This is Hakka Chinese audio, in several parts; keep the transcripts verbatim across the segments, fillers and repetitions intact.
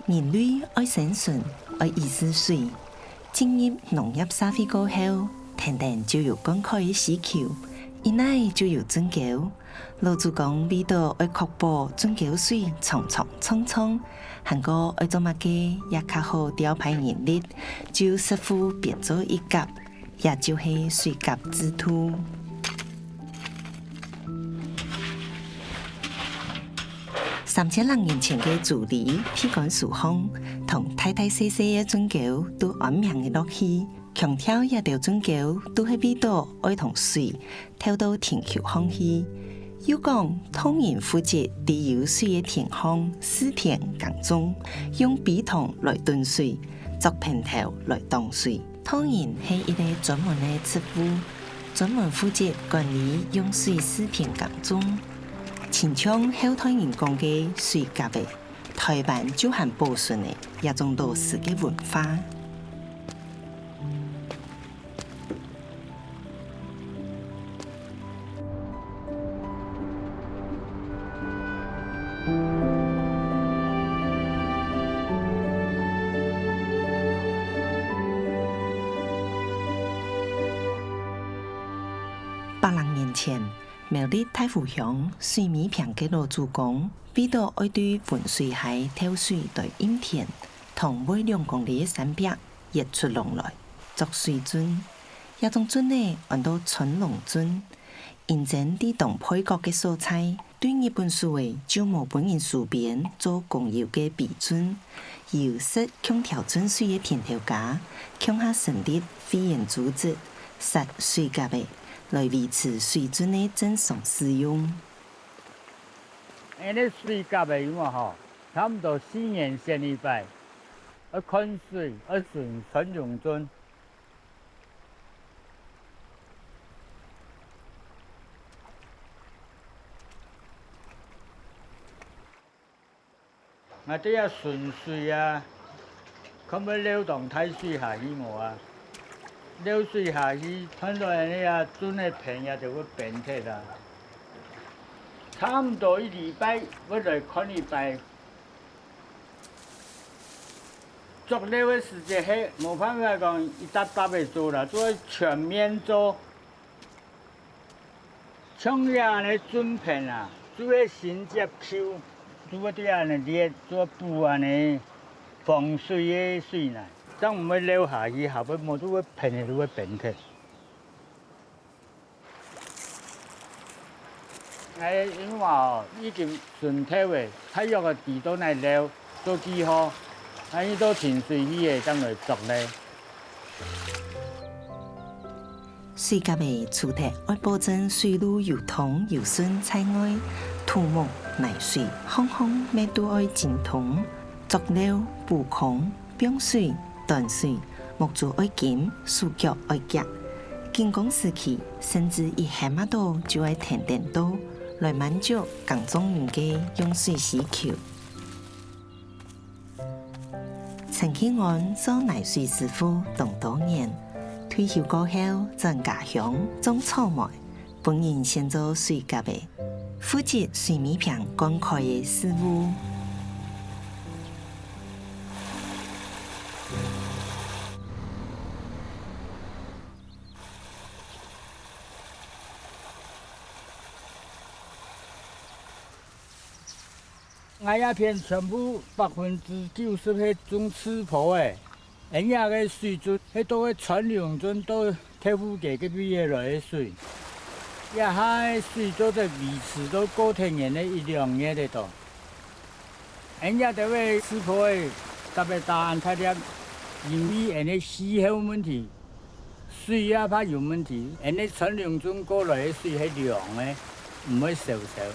人類愛生存，愛依恃水。進入農業社會過後，天天就有灌溉个需求，一來就有圳溝。老祖公為著愛確保圳溝水長長長長，還過愛做麼个也較好調派人力，就設法編做一甲， 也就係水甲制度。三千零年前个朱俐閉關書項，同大大細細个圳溝都安名仔落去，強調這兜圳溝都係為著愛同水透到地球項去。又講，唐人負責在有水个地項蒔田耕種，用陂塘來囤水，作坪頭來擋水。 唐人係一個專門个職務，專門負責管理用水蒔田耕種。親像後代人講个水甲仔，臺灣就還保存了這種老式个文化。 百零年前，苗栗大湖鄉水尾坪个老祖公，為著愛對汶水溪透水來蔭田，同外兩公里个山壁 挖出窿來，作水圳。這種圳仔安到穿窿圳。因爭在當背角个所在，對日本時仔就無分人收編做公有个陂圳，由識共調圳水个田頭家，共下成立會員組織，設水甲仔，來維持水圳个正常使用。恁呢水甲仔有無吼？差毋多四年選一擺。 愛看水，愛巡穿窿圳。𠊎兜愛巡水啊，看愛漏當大水下去無啊？漏水下去，斷斷个啊，圳个坪也就會崩忒啊。差毋多一禮拜會來看一擺。 作尞个時節係無辦法講一搭搭仔做啦，就愛全面做。像這恁呢圳坪啊，就愛先接舊，就愛對恁呢裂，就愛補恁呢防水个水泥，正毋會漏下去，下背無就會崩忒，就會崩忒。 𠊎因為哦，已經巡透了，大約个知到哪漏，做記號，啊，遇到停水去个，正來作尞。水甲仔除忒愛保證水路有通有順在外，土木、泥水，項項乜都愛精通，作尞、補空、 放水、斷水，目珠愛金，手腳愛遽。緊工時期，甚至一歇忒到就愛跈等到，來滿足耕種人个用水需求。陳慶安做泥水師傅當多年，退休過後轉家鄉種草莓， 分人選做水甲仔，負責水尾坪灌溉个事務。 𠊎這片全部百分之九十係種刺波个，𠊎這个水圳係到个穿窿圳到豆腐街該位个來个水。這下个水做得維持到過忒年个一兩月个多。𠊎這兜个刺波个，特別打恁大粒，因為𠊎个氣候問題， 水也怕有問題，𠊎个穿窿圳過來个水係涼个，毋會燒燒，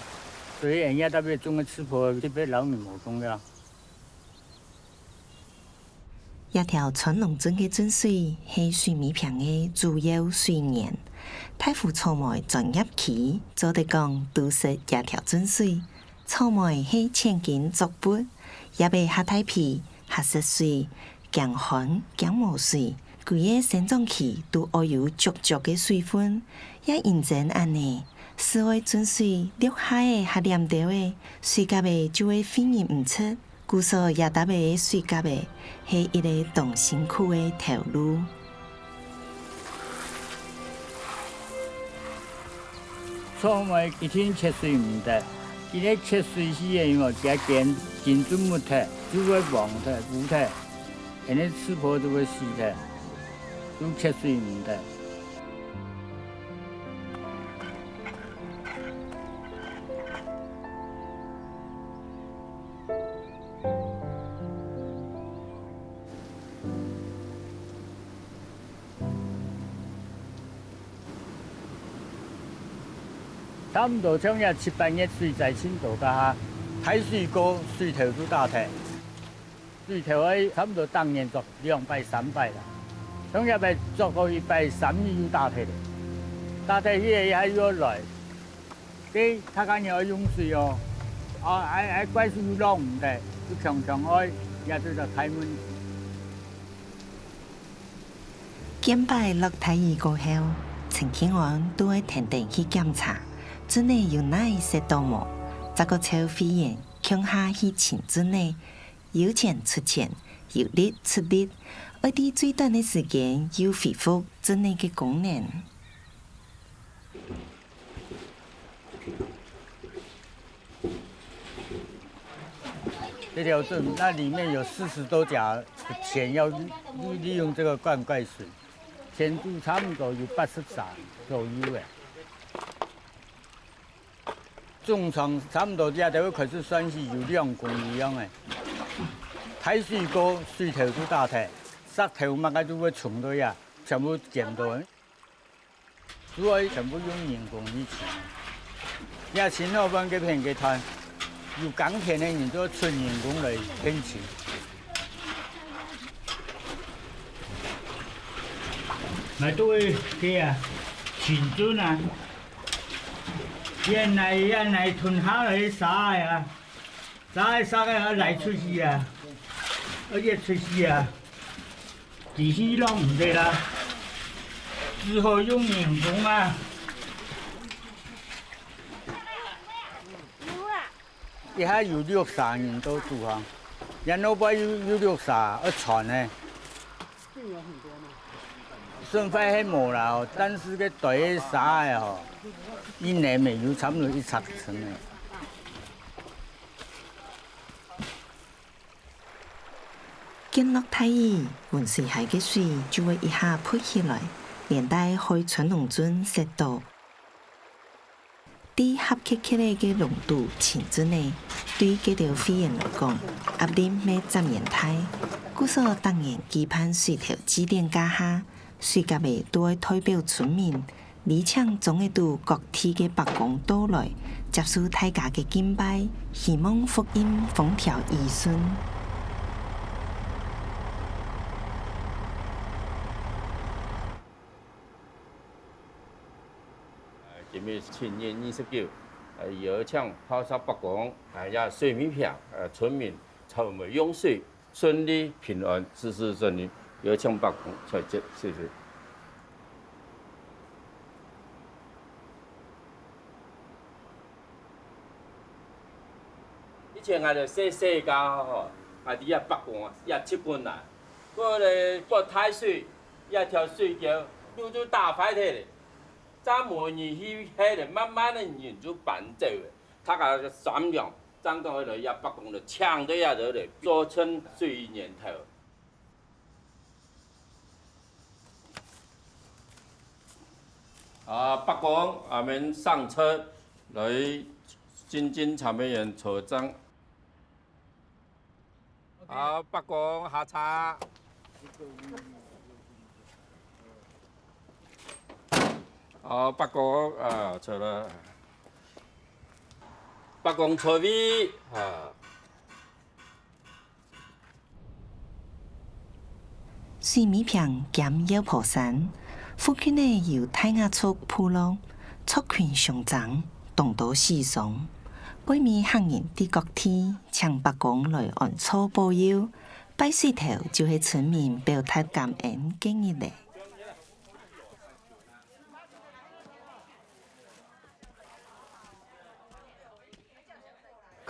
所以𠊎這搭位種个刺波特別摎人無共樣。這條穿窿圳个圳水係水尾坪个主要水源，大湖草莓專業區做得講都食這條圳水。草莓係千金作物，葉仔較大皮， 較食水，驚旱驚無水，歸个生長期都愛有足足个水分。也因爭恁呢，使愛圳水落下仔較黏兜仔，水甲仔就會惠人毋出，故所這搭个水甲仔係一个當辛苦个頭路。草莓一定缺水毋得，因為缺水時个，因為佢个根筋就沒忒，就會黃忒、烏忒，恁呢樹婆就會死忒，就缺水毋得。 差毋多像這七八月水災盡多該下，大水過，水頭就打忒。水頭愛差毋多逐年著兩擺、三擺啦。像這擺著過一擺，三日又打忒咧。打忒去个，這下又愛來。 該大家人愛用水哦，啊，愛，愛怪水又落毋得，就強強愛，這就係大問題。見擺落大雨過後，陳慶安都愛跈等去檢查，圳仔有哪位塞到無，再過招會員共下去清圳仔，有錢出錢，有力出力，愛在最短个時間又恢復圳仔个功能。 這條圳那裡面有四十多甲的田要利，利用這個灌溉水，田肚差不多有八十甲左右欸。總長差不多這就會開始算起有兩公里樣欸。大水過，水頭就打忒，石頭麼个就會沖到這，全部濺到。 主要全部用人工去清。這清好半个片个段，有耕田个人就愛出人工來現清。來，對，對啊，清圳啊，原來，原來吞下來沙个啊。 沙个沙个愛拉出去啊，愛挖出去啊，地泥落毋得啦，只好用人工啊。這下有六儕人到做啊，這後背有，有六儕愛傳呢。 損壞係無啦，但是該堆个沙仔吼，一年乜有差不多一尺深个。見落大雨，汶水溪个水就會一下浮起來，連帶害村農圳塞到。 在狹狹个弄肚清圳仔，對該兜會員來講，壓力乜十年大。故所逐年舉辦水頭祭典該下，水甲仔都愛代表村民，里長庄仔肚各地个伯公到來，接受大家个敬拜，希望福蔭風調雨順。 呃，今日七月二十九，呃，邀請泡沙伯公，啊，也水尾坪，呃，村民尋回用水，順利平安，事事順利，邀請伯公出席，謝謝。以前𠊎兜細細个吼，𠊎兜這伯公啊，也出過來，過來過大水，這條水溝路就打壞忒咧。 正無人去歇咧，慢慢个人就搬走咧。大家商量，正講來這伯公就請到這兜來做成水源頭。啊，伯公，𠊎兜上車來，進進場面坐正。 好，伯公下車。好，伯公，啊，坐了。伯公坐位，啊。水尾坪兼鷂婆山，附近个有大雅族部落，族群相爭，當多死傷。背尾客人在各地 請伯公來安坐保佑，拜水頭就係村民表達感恩个日仔。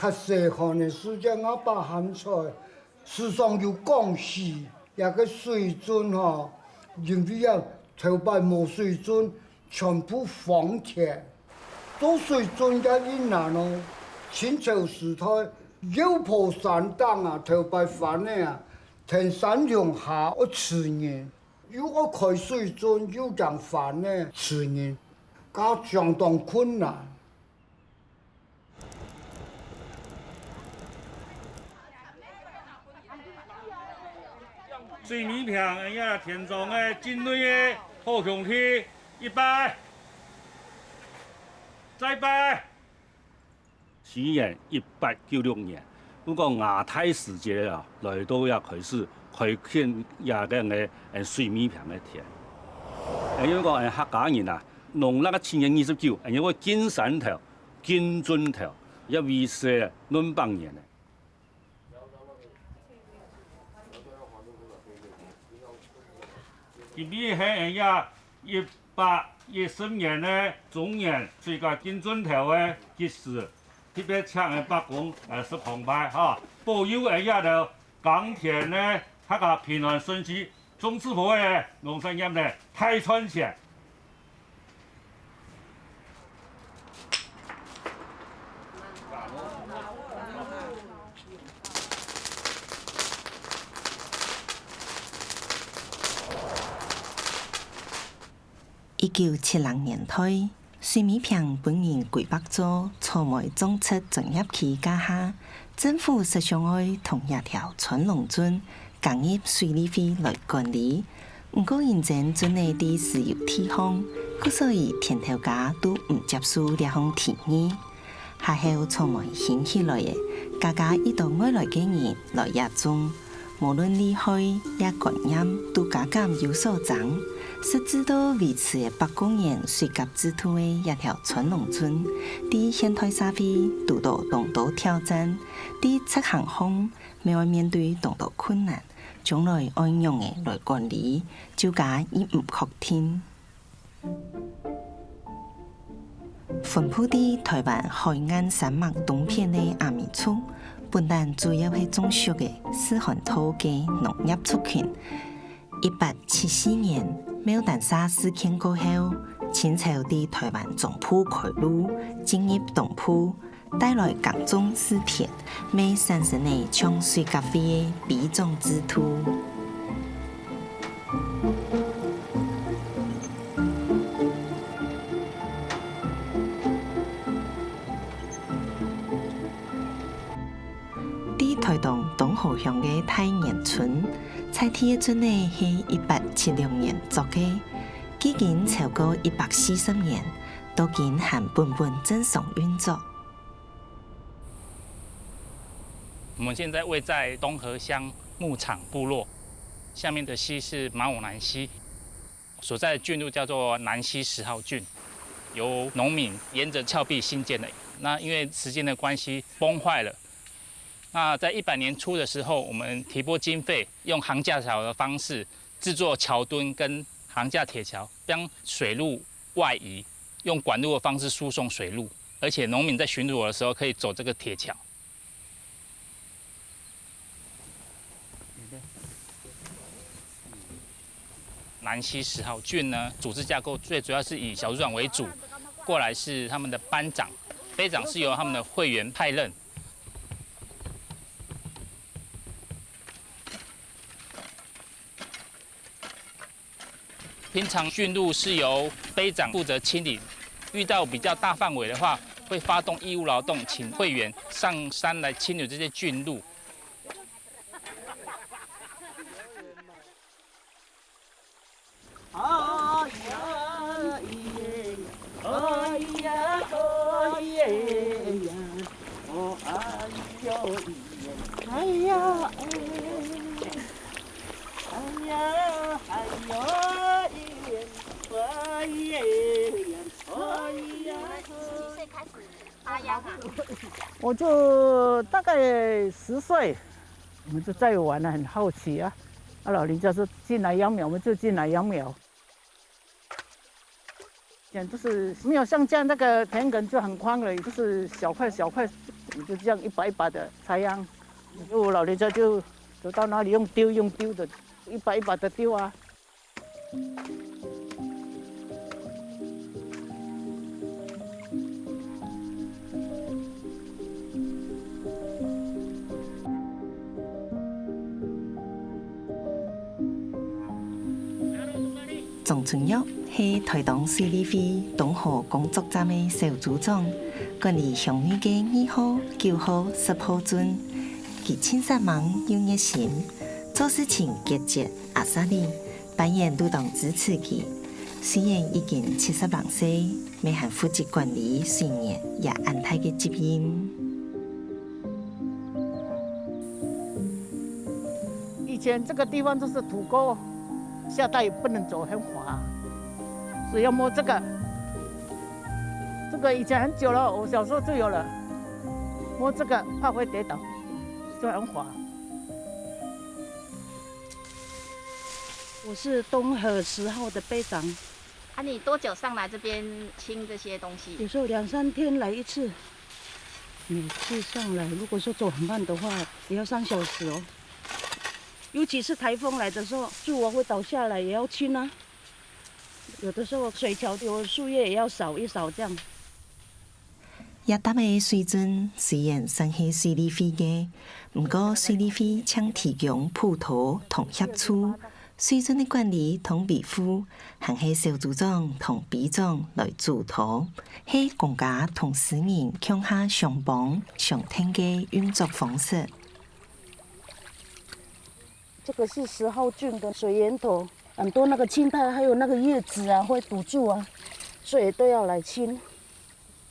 較細漢个時節，吾爸還在，時常有講起這个水圳吼，因為啊，頭擺無水圳，全部荒田。做水圳也困難哦。清朝時代，油坡山頂啊，頭擺番仔啊，跈山鄉下愛飼人，又愛開水圳，又驚番仔飼人，該相當困難。 水尾坪，哎呀，田莊个境內个好兄弟，一拜，再拜。西元一八九六年，不過亞太時節啊，來到也開始開墾也个个，呃，水尾坪个田。因為講，呃，客家人啊，農曆个七月二十九，因為金山頭、金圳頭，也為時論百年个。 今晡日係𠊎等一百一十年个中元，自家金圳頭个吉時，特別請𠊎等伯公來食澎湃哈，保佑𠊎等一路耕田个大家平安順序，種植好个農產業呢大賺錢。 一九七零年代，水尾坪分人規劃做草莓種植專業區該下，政府實想愛同這條川龍圳加入水利會來管理。毋過因爭圳仔在私有地項，故所以田頭家都毋接受這項提議。下後草莓興起來个，家家一兜外來个人來這種，無論利害也觀念都加減有所爭，直至到維持个伯公園水甲制度个這條川龍圳，在現代社會堵著當多挑戰，在執行項乜愛面對當多困難。 將來愛仰仔來管理，就加一毋確定。分布在台灣海岸山脈東片个阿美族，本旦主要係種畜个四環套个農業族群。一八七四年，牡丹社事件過後，清朝在台灣中部開路，進入東部， 帶來耕種試田，乜產生了像水甲會个坯莊制度。在台東東河鄉个大年村，在地个圳仔係一八七六年作个，距今超過一百四十年，到今還本本正常運作。 我們現在位在東河鄉牧場部落，下面的溪是馬武南溪，所在的圳路叫做南溪十號圳，由農民沿著峭壁興建的。那因為時間的關係崩壞了。那在一百年初的時候，我們提撥經費，用桁架橋的方式製作橋墩跟桁架鐵橋，將水路外移，用管路的方式輸送水路，而且農民在巡邏的時候可以走這個鐵橋。 南溪十號圳呢，組織架構最主要是以小組長為主，過來是他們的班長，班長是由他們的會員派任。平常圳路是由班長負責清理，遇到比較大範圍的話，會發動義務勞動，請會員上山來清理這些圳路。 我就大概十歲，我們就在玩了，很好奇啊。啊，老人家說進來養鳥，我們就進來養鳥。以前就是沒有像這樣那個田埂就很寬了，就是小塊小塊，你就这样一把一把的插秧，就老人家就走到哪里用丢用丢的，一把一把的丢啊。庄春玉係臺東水利會東河工作站个小組長，管理鄉內个二號、九號、十號圳。佢盡煞猛又熱心，做事情結結阿煞力， 班員都當支持佢。雖然已經七十零歲，乜還負責管理水源這恁大个責任。以前这个地方都是土沟，下大雨不能走，很滑，所以要摸这个。这个以前很久了，我小时候就有了，摸这个怕会跌倒，就很滑。 我是东河十号的班长。啊，你多久上来这边清这些东西？有时候两三天来一次，每次上来，如果说走很慢的话，也要三小时哦。尤其是台风来的时候，树啊会倒下来，也要清啊。有的时候水桥有树叶也要扫一扫，这样。 這搭个水圳雖然算係水利會个，毋過水利會淨提供鋪塗同協助，水圳个管理同維護，還係小組長同班長來主導，係公家同私人共下相幫相𢯭个運作方式。这个是十号圳的水源头，很多那个青苔还有那个叶子啊会堵住啊，所以都要来清。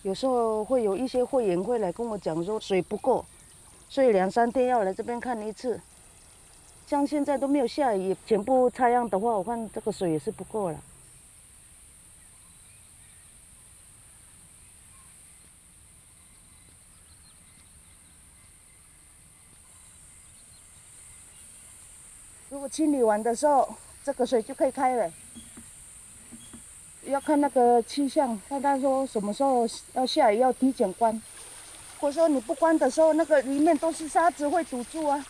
有时候会有一些会员会来跟我讲说水不够，所以两三天要来这边看一次。像现在都没有下雨，全部插秧的话，我看这个水也是不够了。如果清理完的时候，这个水就可以开了。 要看那个气象，看他说什么时候要下雨，要提前关。如果说你不关的时候，那个里面都是沙子，会堵住啊。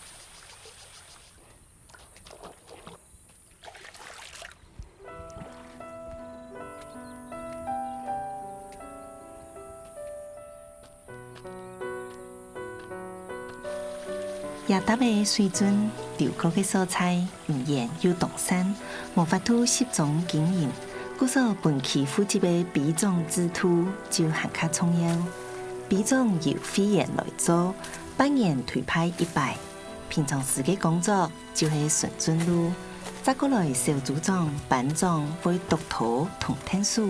這搭个水圳流過个所在，毋遠又當散，無法度集中經營，故所分區負責个班長制度就還較重要。班長由會員來做，半年推派一擺，平常時个工作 就係巡圳路，再過來小組長、班長會督導同𢯭手，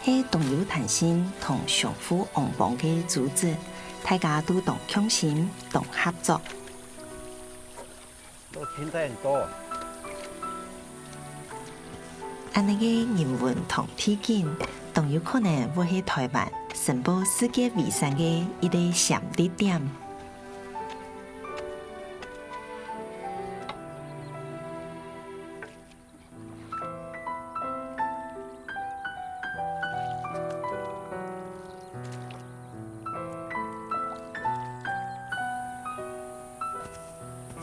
係當有彈性同相互幫忙个組織，大家都當共心、當合作。都青苔很多。恁呢个人文同地景，當有可能會係臺灣申報世界遺產个一个閃力點。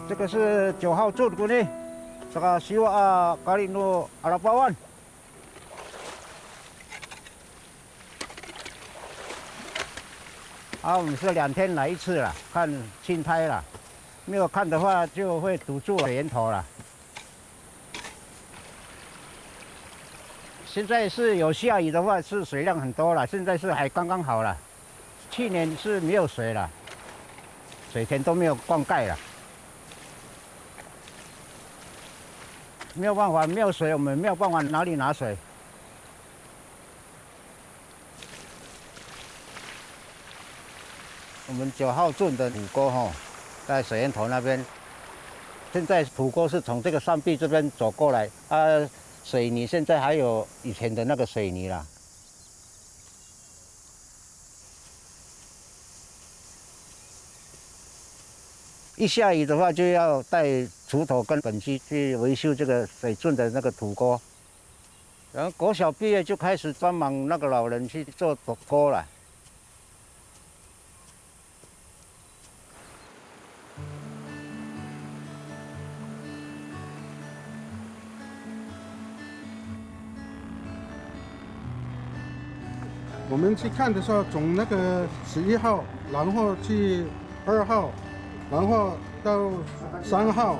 這個是九號圳个呢，這個西瓦啊，咖哩路阿拉巴灣。 啊，我們是兩天來一次啦，看青苔啦，沒有看的話就會堵住源頭啦。現在是有下雨的話，是水量很多啦，現在是還剛剛好啦。去年是沒有水啦，水田都沒有灌溉啦。沒有辦法，沒有水，我們沒有辦法哪裡拿水？ 我們九號圳的土溝吼，在水源頭那邊，現在土溝是從這個山壁這邊走過來，啊，水泥現在還有以前的那個水泥啦。一下雨的話，就要帶鋤頭跟畚箕去維修這個水圳的那個土溝。然後國小畢業就開始幫忙那個老人去做土溝了。我们去看的时候，从那个十一号，然后去二号，然后到三号。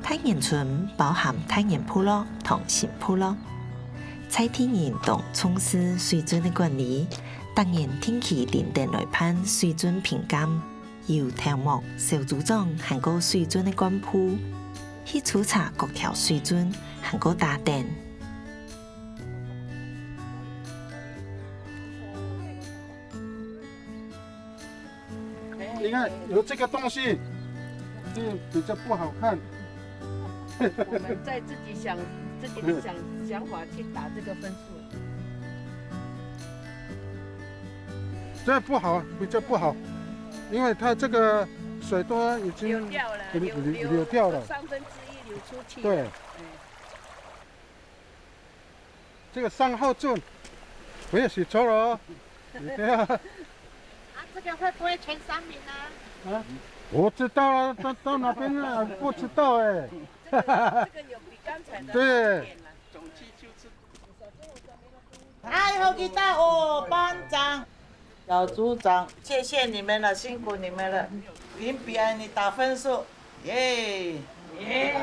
大元村包含大元部落同新部落，在地人當重視水圳个管理，逐年定期輪等來辦水圳評鑑，由頭目、小組長還過水圳个幹部去抽查各條水圳，還過打點。 你看有这个东西，就比较不好看。我们再自己想自己的想想法去打这个分数。这不好，比较不好，因为它这个水都已经流掉了，流流流流掉了。三分之一流出去。对，哎这个三号圳，我也写错了哦。你不要，啊，这个会不会前三名呢？我知道啊，到到哪边啊，不知道哎。这个这个有比刚才的对好一点了。哎，好，kita哦，班长、小组长，谢谢你们了，辛苦你们了。林比安，你打分数，耶！耶！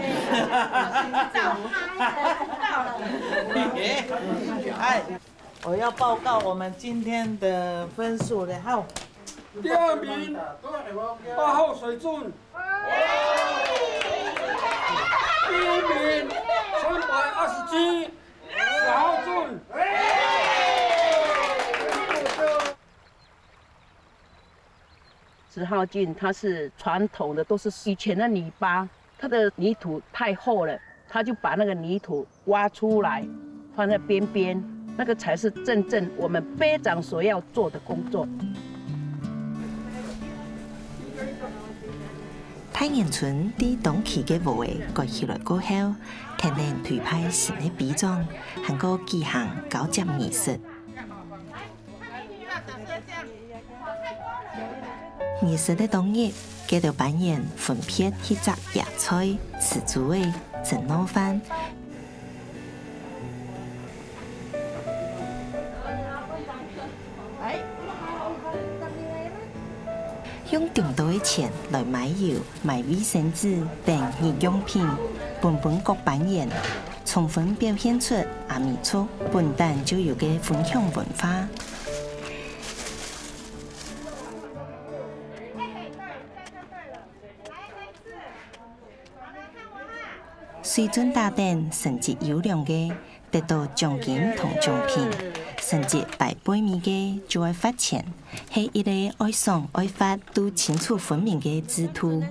哎，我要报告我们今天的分数了，好。第二名，八号水圳。第一名，三百二十七，十号圳。十号圳它是传统的，都是以前的泥巴，它的泥土太厚了，他就把那个泥土挖出来，放在边边，那个才是真正我们班长所要做的工作。大元村在當期个禾仔割起來過後，跈等推派新个坯莊，還過舉行交接儀式。 儀式个當日，該兜班員分別去摘野菜、吃豬仔、蒸滷飯。用當多个錢來買油、買衛生紙等日用品，分分各班員，充分表現出阿美族本旦就有个分享文化。 水圳打等成績優良个，得到獎金同獎品；成績排背尾个就愛罰錢，係一個愛賞愛罰都清楚分明个制度。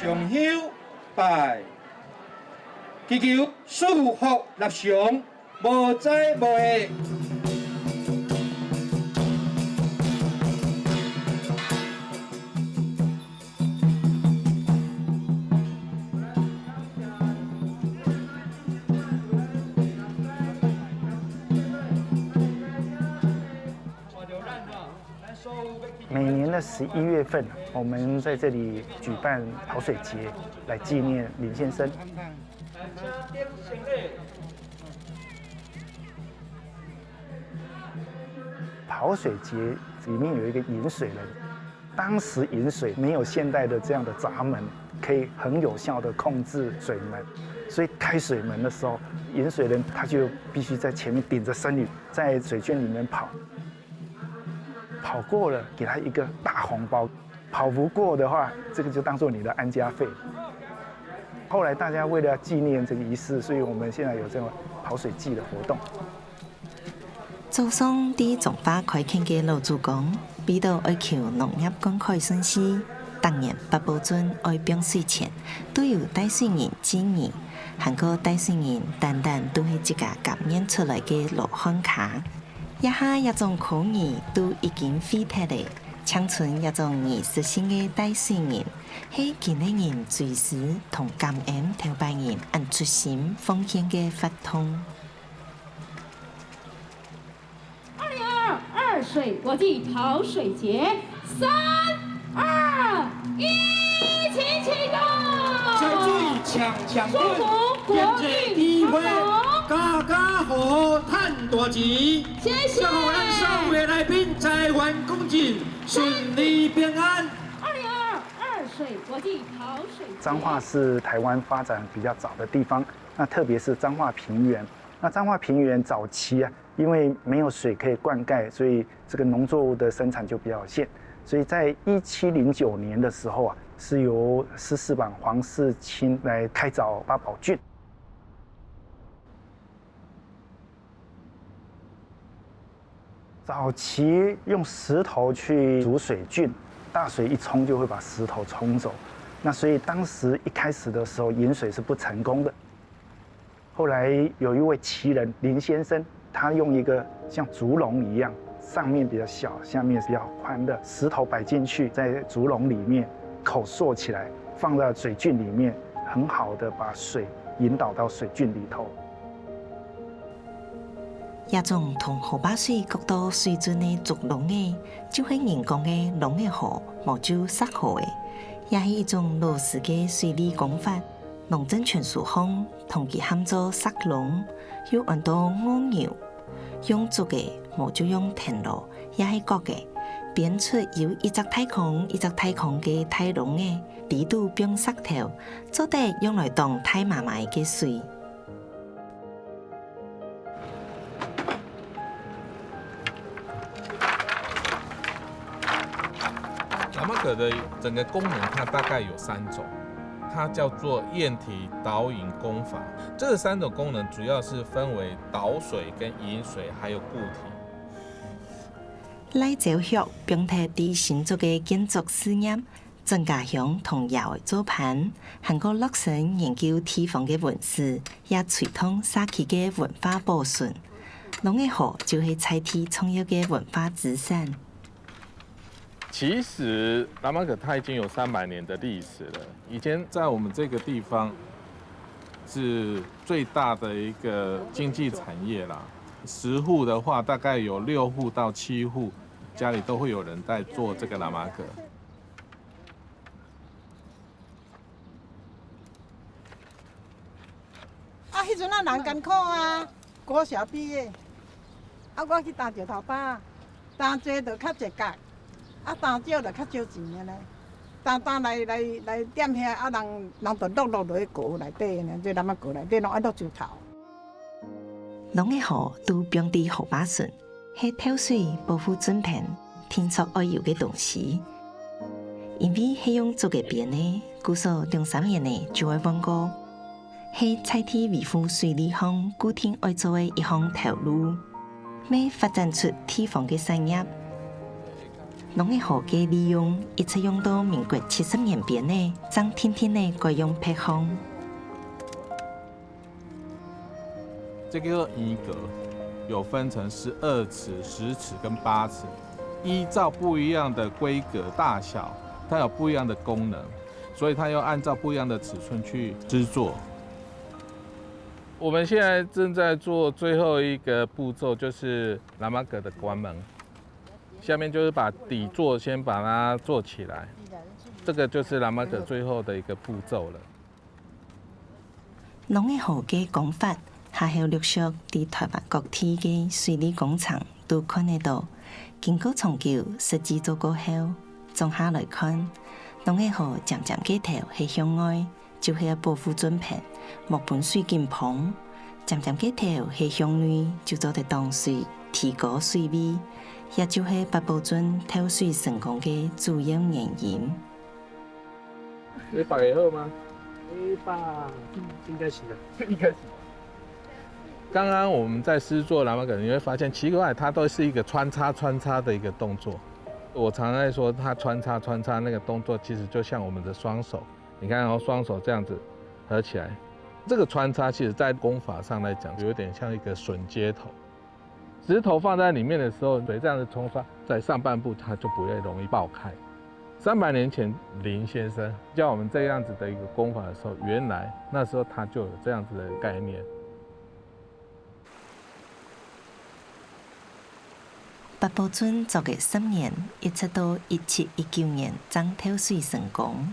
上香拜，祈求祝福吉祥，无灾无祸。 每年的十一月份，我们在这里举办跑水节，来纪念林先生。跑水节里面有一个引水人，当时引水没有现代的这样的闸门，可以很有效的控制水门，所以开水门的时候，引水人他就必须在前面顶着僧侣，在水圈里面跑。 跑过了，给他一个大红包；跑不过的话，这个就当做你的安家费。后来大家为了要纪念这个仪式，所以我们现在有这种跑水祭的活动。早上在彰化開墾个老祖公，為到愛求農業灌溉順序，逐年八堡圳愛放水前，都有帶水人祭儀，還過帶水人單單都係自家甘願出來个羅漢腳。這下這種科儀都已經廢忒了，淨伸這種儀式性个帶水人，係今个人追思同感恩頭擺人恁出心奉獻个活動。 二零二二水國際淘水節，三、二、一，請啟動！水水強強滾，祝福國際淘龍，家家戶戶趁大錢，謝謝。祝福咱所有的來賓財源廣進，順利平安。二零二二水國際淘水節。彰化是台灣發展比較早的地方，那特別是彰化平原。那彰化平原早期啊， 因為沒有水可以灌溉，所以這個農作物的生產就比較有限。所以在一七零九年的時候啊，是由施世榜黃世清來開鑿八堡圳。早期用石頭去築水圳，大水一沖就會把石頭沖走。那所以當時一開始的時候，引水是不成功的。 後來有一位奇人林先生，他用一個像竹籠一樣，上面比較小，下面比較寬的石頭擺進去，在竹籠裡面口塑起來，放到水圳裡面，很好的把水引導到水圳裡頭。這種同河壩水割到水圳个竹籠仔，就係人講个籠仔河，無就石河仔，也係一種老式个水利工法。 農政全書項同佢喊做石籠，又安到臥牛，用竹仔，無就用藤籮，也係角仔，編出有一隻大空、一隻大空个大籠仔，裡肚放石頭，做得用來擋大嫲嫲个水。 拉瑪哥的整個功能，它大概有三種，它叫做堰堤導引工法。這三種功能主要是分為導水、跟引水，還有固堤。癩招畜放忒在新竹个建築事業， 轉家鄉同爺哀做伴，還過落身研究地方个文史，也推動社區个文化保存。籠仔河就係在地重要个文化資產。其實拉瑪哥它已經有三百年的歷史了，以前在我們這個地方是最大的一個經濟產業啦。十戶的話，大概有六戶到七戶家裡都會有人在做這個拉瑪哥。 啊，彼陣啊，人艱苦啊，國小畢業，啊，我去擔石頭耙，擔濟就較濟角，啊，擔少就較少錢个呢。擔擔來來來踮遐，啊，人人就落落落去河內底呢，這南仔河內底攏愛落石頭。 攏个河都放在河壩脣，係透水保護圳邊，定著愛有个東西。因為係用竹仔編个，故所兩三年呢就愛換過。係在地維護水利項固定愛做个一項頭路，乜發展出地方个產業。攏个河个利用一直用到民國七十年邊呢，正定定个改用別項。 這個圓格有分成十二尺、十尺跟八尺，依照不一樣的規格大小，它有不一樣的功能，所以它要按照不一樣的尺寸去製作。我們現在正在做最後一個步驟，就是拉瑪哥的關門。下面就是把底座先把它做起來，這個就是拉瑪哥最後的一個步驟了。 攏个河个工法，下後陸續在臺灣各地个水利工程都看得到。經過長久實際做過後，總下來看，攏个河尖尖个頭係向外，就係愛保護圳邊，莫分水緊崩；尖尖个頭係向內，就做得擋水，提高水位，也就係八堡圳透水成功个主要原因。 你綁得好嗎？一百，應該行的，應該行。剛剛我們在施作拉瑪哥，你會發現奇怪，它都是一個穿插穿插的一個動作。我常在说，它穿插穿插那个动作，其实就像我们的双手。你看哦，双手这样子合起来，这个穿插其实在工法上来讲，有点像一个榫接头。石头放在里面的时候，水这样子冲刷，在上半部它就不会容易爆开。三百年前，林先生教我们这样子的一个工法的时候，原来那时候他就有这样子的概念。八寶圳作業十年，一直到一七一九年正透水成功，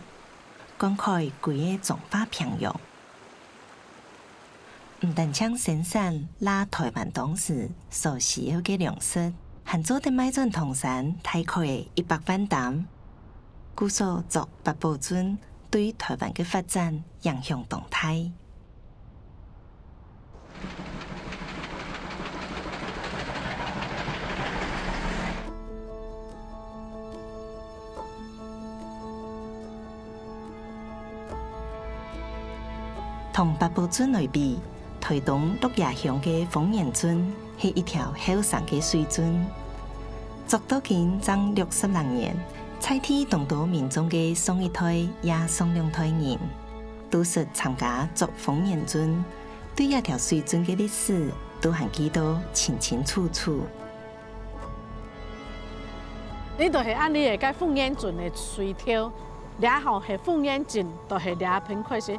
灌溉歸个彰化平洋。毋單淨生產罅臺灣當時所需要个糧食，還做得賣轉唐山大概一百萬擔。故所作八寶圳對臺灣个發展影響當大。 同八寶圳來比，臺東鹿野鄉个豐源圳係一條後生个水圳，作到今正六十零年，在地當多民眾个上一代也上兩代人，都識參加作豐源圳，對這條水圳个歷史都還記到清清楚楚。 這就係恁呢个該豐源圳个水頭，這吼係豐源圳，就係這片開始。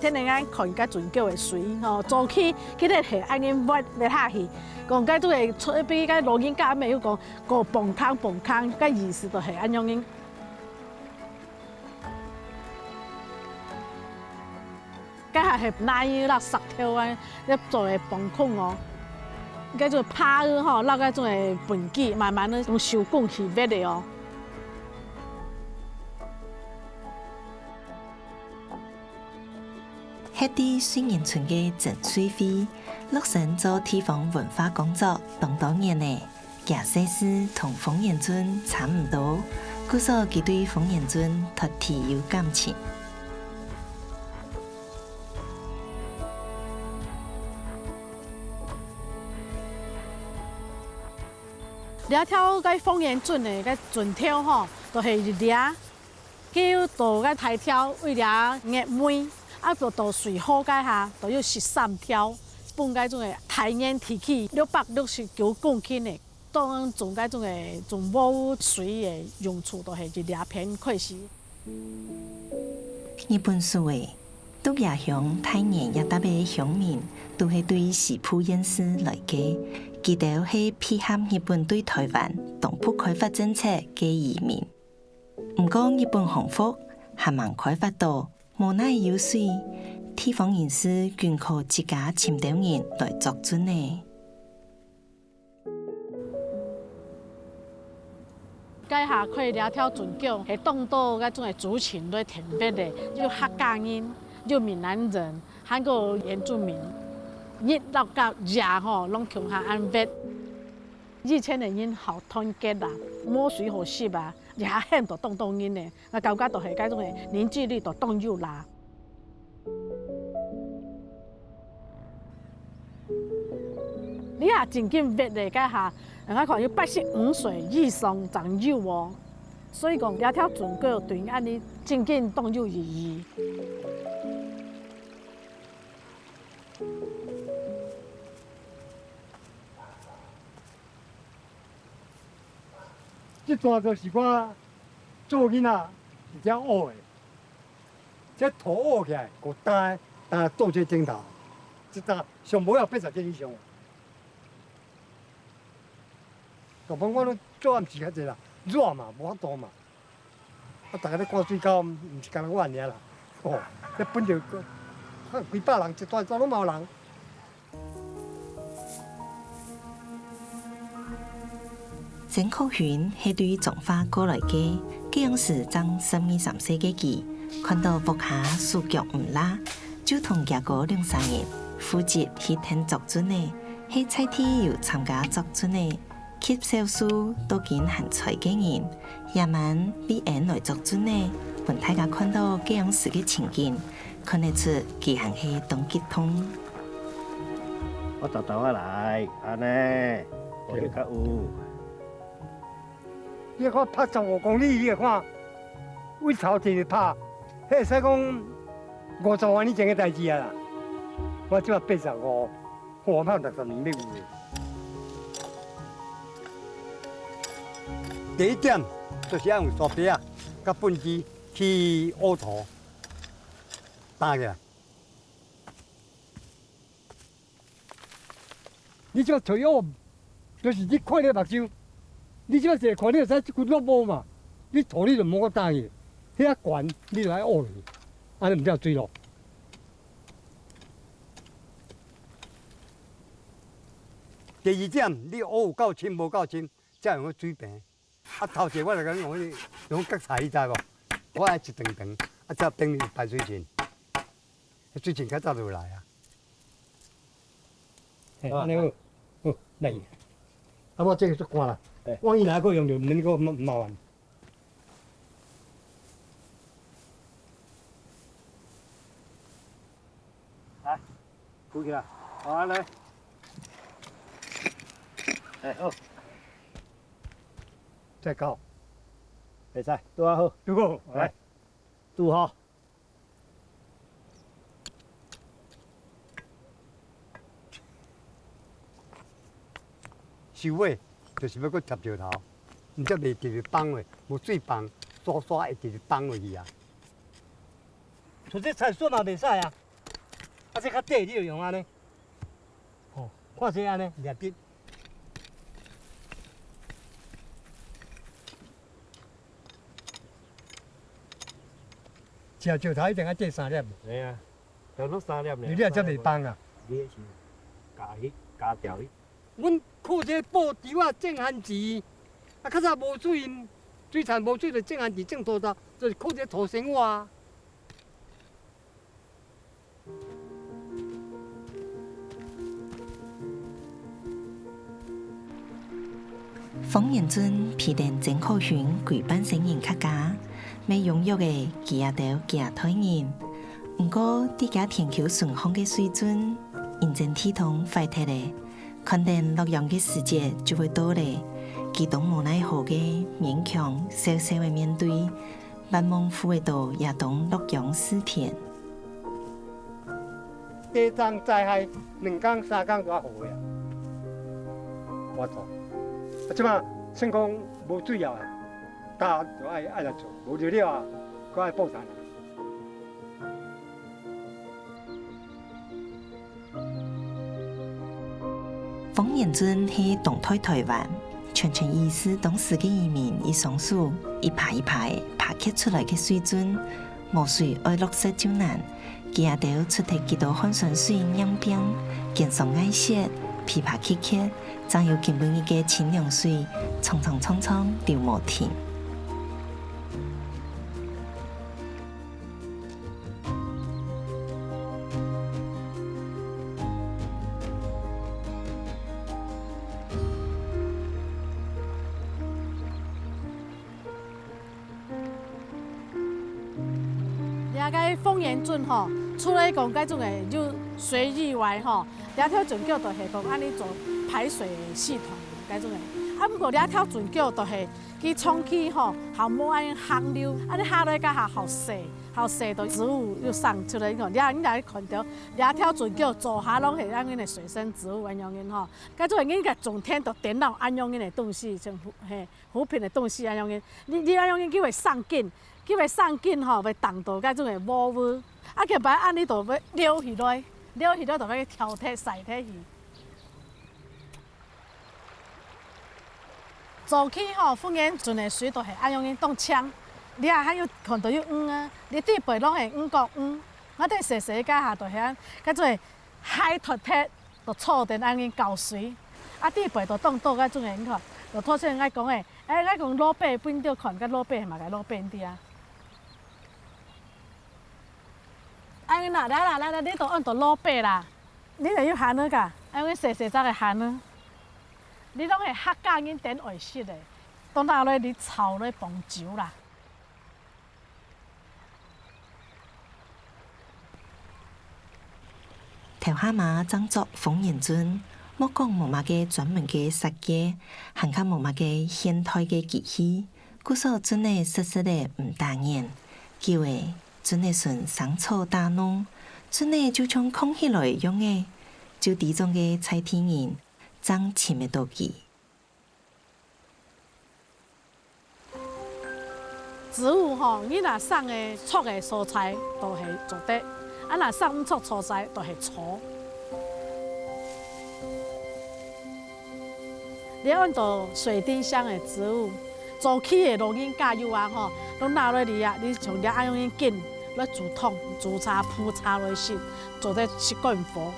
天天𠊎看該圳口个水吼，早期佢兜係恁呢挖挖下去，講該都係出，比該老人家乜有講，過磅空磅空，該意思就係恁樣个。 該下係泥仔摎石頭啊，來做个磅空哦。該種耙仔吼，摎該種个畚箕，慢慢仔用手工去挖个哦。歇在水源村个曾瑞輝，落身做地方文化工作當多年了。 厥歲數同豐源圳差毋多，故所佢對豐源圳特別有感情。這條該豐源圳个該圳頭吼，就係這。 佢有到該大條位這月尾，啊，就到水河該下，就有十三條，分該種个大源地區六百六十九公頃个，當中該種个種無水个用處，就係這片開始。日本時个鹿野鄉大源這搭个鄉民，都係對西部縣市來个，佢兜係配合日本對臺灣東部開發政策个移民。 毋過日本降伏，還吂開發到，無哪有水，地方人士緊靠自家尋兜人來作圳呢。該下開這條圳口，係當多該種个族群來田挖个，有客家人，有閩南人，還過原住民，日落甲夜吼，攏共下恁挖。以前个人好團結啦，無水好食啊，這下喊到當多人呢。 𠊎感覺就係該種个凝聚力就當有啦。這下正經挖个該下，𠊎看有八十五歲以上正有哦。所以講，這條圳溝對𠊎等正經當有意義。 這段就是我做囡仔時陣挖个，這塗挖起來，過擔擔做這頂頭，這擔上無要八十斤以上。大部分我攏做毋是較濟啦，熱嘛，無法度嘛。 啊，大家咧掛水溝，毋是干焦我爾啦。哦，這本就幾百人，一大早攏嘛有人。曾國勳係對彰化過來个，該央時正十二三歲个佢，看到屋下手腳毋罅，就同厥哥兩儕人負責去𢯭作圳仔，係在地有參加作圳仔， 極少數到今還在个人，也蠻為𠊎等來作圳仔，分大家看到該央時个情景，看得出佢還係當激動。我沓沓仔來，恁呢，無你較有。你看拍十五公里，你看，位頭直直拍，彼會使講五十外年前个代誌啊啦。我這馬八十五， 我嘛六十年了。第一點，就是愛用沙礫仔佮畚箕去挖塗，擔起來。你這个推挖，就是你看你目睭，你這个一看，你就知這骨落無嘛，你塗你就莫擔去，遐懸你就愛挖落去，按呢毋才有水路。 第二點，你挖有夠深無夠深，才用个水平。啊，頭前我就共你用彼，用角材，你知無？我愛一長長，啊，才等於排水層，彼水層較早就來啊。嘿，按呢好，好，來。啊，我這个就關啦。嘿。萬一若閣用著，毋免閣麻煩。 來，扶起來，好，來。哎，好。再高。會使，拄仔好。拄好，來。來，拄好。 收尾就是愛閣疊石頭，毋才袂直直崩落，無水崩，沙沙會直直崩落去啊。像這田螺嘛袂使啊，啊，這較短，你就用按呢。吼，看這按呢，掠直。 一个石頭一定愛擲三粒。嘿啊，當然三粒爾。你這才袂崩啊。你彼是加彼，加掉彼。阮靠這布條啊種番薯，啊，較早無水，水田無水就種番薯，種土豆，就是靠這土生活啊。 方元俊陪等曾可勳歸半生人客家，乜踴躍个寄阿兜寄阿代人。毋過，在厥田坵脣項个水圳，因爭地動壞忒咧，看等落秧个時節就會到咧，佢當無奈何个，勉強笑笑个面對， 萬望赴會到這冬落秧時節。地動災害，兩工三工就愛好个啊。無錯。啊，這馬算講無水了啊，大家就愛，愛來做，無料了啊，閣愛補償。 方元俊係當代台灣，全權意識當時个移民，一雙手一耙一耙耙㧒出來个水圳，無水愛落石就難。佢兜出忒幾多汗酸水、領拚，肩酸礙膝，琵琶曲曲，正有今晡日个清涼水，沖沖沖沖流無停。 這个方元俊吼，除了講該種个有水以外吼，這條圳橋就係講恁呢做排水个系統，該種个。啊，毋過這條圳橋就係 佢長期吼，還無恁呢下流，恁呢下落該下好細，好細，就植物又生出來，你看，你看，你來看到，這條圳橋做下攏係恁呢个水生植物恁樣个吼。該種人个種田都顛倒恁樣个東西，像扶，嘿，扶貧个東西恁樣个。你，你恁樣个，佢會生根，佢會生根吼，會擋到該種个污污。啊，佢擺恁呢就會流起來，流起來就會去挑忒、曬忒去。 早期吼，方元俊个水都係恁樣个當清，你也還有看到有魚啊，你對背攏係魚角魚，我等細細个該下都係，該做海脫忒，都坐等恁樣搞水，啊，對背都當多該種个，你看，就頭先𠊎講个，欸，𠊎講老伯，分你看，該老伯嘛，該老伯你知啊。哎，那來啦，來啦，你都按到老伯啦。 你就有蝦仔个，啊，有細細隻个蝦仔。你攏係客家人當愛食个，當拿來你炒來傍酒啦。頭下嘛正做豐源圳，莫講無麼个專門个設計，還較無麼个現代个機器，故所圳仔實實仔毋打眼。久仔，圳仔脣生草打挵，圳仔就像囥起來樣仔，就知種个在地人正尋得到佢。 植物吼，你若生个著个所在都係做得，啊若生毋著所在都係錯。你按到水丁香个植物，早期个老人家有啊吼，攏拿來這啊，你像這恁樣緊來煮湯、煮茶、泡茶來食，做得食功夫。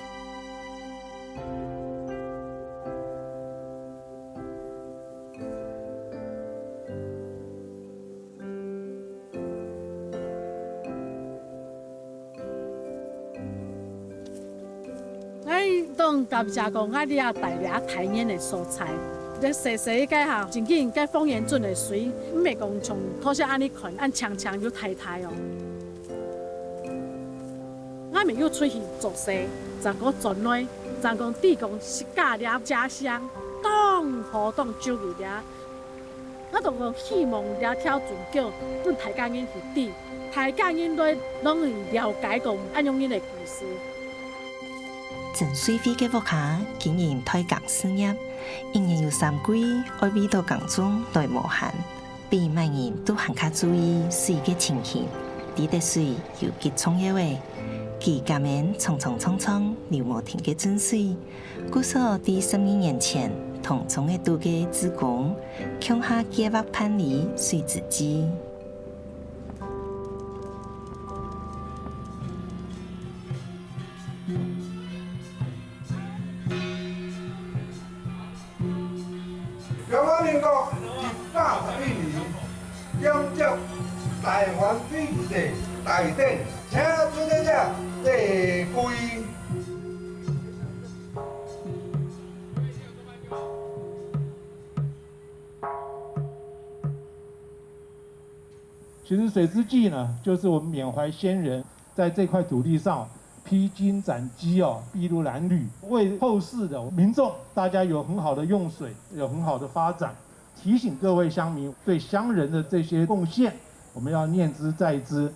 𠊎當感謝講𠊎這大這大園个所在，這細細个哈，真緊該豐源圳个水，毋係講像頭先恁樣看，恁清清又大大哦。 𠊎乜有出去做事，正過轉來，正講知講自家這家鄉當好當足个這。𠊎都講希望這條圳橋分大家人去知，大家人來攏會了解講恁樣人个故事。曾水惠个屋下經營代耕事業，一年有三季愛為著耕種來無閒。 比麼人都還較注意水个情形，知得水有幾重要仔。佢甘願沖沖撞撞流無停个圳水，故所在十二年前同種仔肚个志工共下計畫辦理水資祭。 中華民國一百十一年，迎接台灣水利大典，請出席者齊歸。 其實水資祭呢，就是我們緬懷先人在這塊土地上披荊斬棘哦，篳路藍縷，為後世的民眾大家有很好的用水，有很好的發展。提醒各位鄉民對鄉人的這些貢獻，我們要念茲在茲。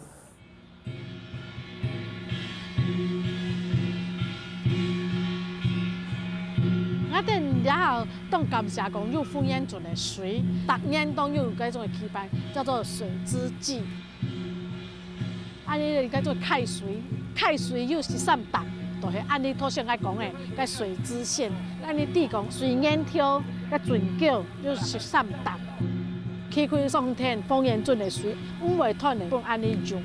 𠊎等這下當感謝講有豐源圳个水，逐年都有該種个舉辦，叫做水資祭。恁樣該種開水，開水有十三擔，就係恁樣頭先𠊎講个該水資線，恁樣知講水源頭該圳橋有十三擔。祈求上天，豐源圳个水毋會斷个，分恁樣用。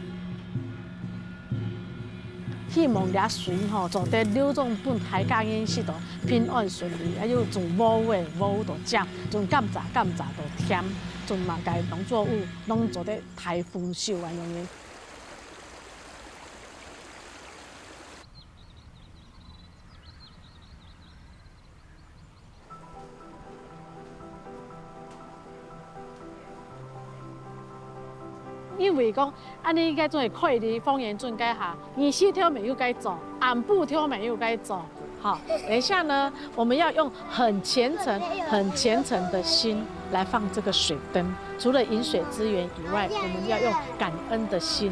希望這水吼，做得流轉分大家人食到平安順利，還有種禾仔禾到甜，種甘蔗甘蔗到甜，種麼个農作物攏做得大豐收恁樣个。 因為講，恁樣該種个概念，豐源圳該下，日時頭乜有該做，暗晡頭乜有該做。好，等一下呢，我們要用很虔誠、很虔誠的心來放這個水燈。除了飲水之源以外，我們要用感恩的心。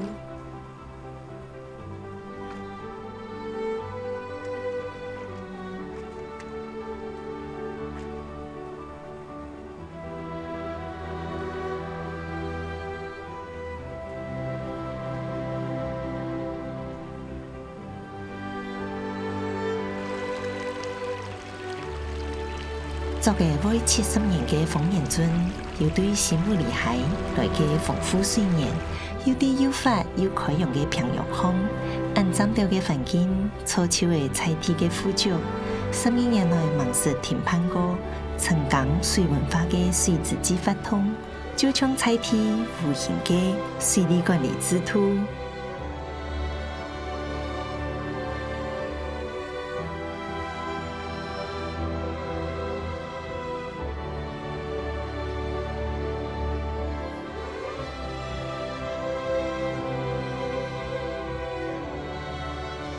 做个會七十年个豐源圳，有對新武里溪來个豐富水源，有對又闊又開揚个平洋項，恁讚兜个環境，造就了在地个富足。十二年來，吂識停辦過，深耕水文化个水資祭活動，就像在地無形个水利管理制度。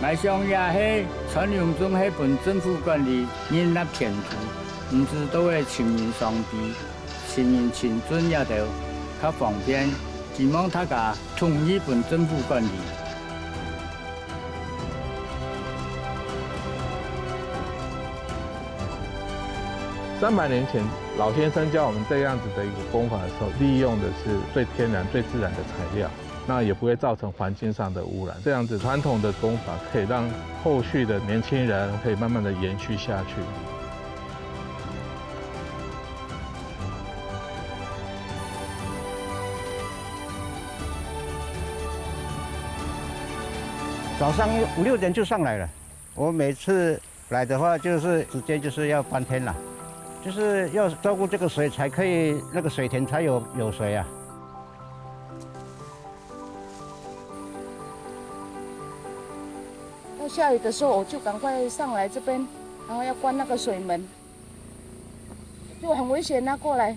𠊎想也係傳統種係分政府管理，人立田土，毋使到位尋人上帝、尋人尋尊這兜，較方便，希望大家統一分政府管理。三百年前，老先生教我们这样子的一个工法的时候，利用的是最天然、最自然的材料。 那也不会造成环境上的污染。这样子传统的工法可以让后续的年轻人可以慢慢的延续下去。早上五六点就上来了，我每次来的话，就是时间就是要半天了，就是要照顾这个水，才可以那个水田才有有水啊。 要下雨的时候，我就赶快上来这边，然后要关那个水门，就很危险啊，过来。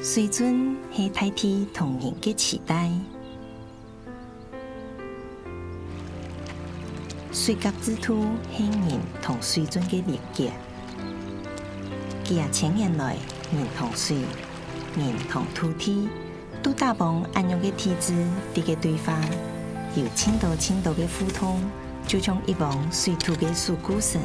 水圳係大地同人个臍帶，水甲子肚係人同水圳个連結。幾下千年來，人同水、人同土地，都打幫恁樣个地質地个對話，有盡多盡多个互動，就像一汪水土个守護神。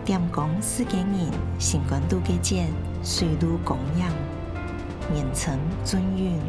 點光世界人心肝肚个箭，水陸光影，人稱圳韻。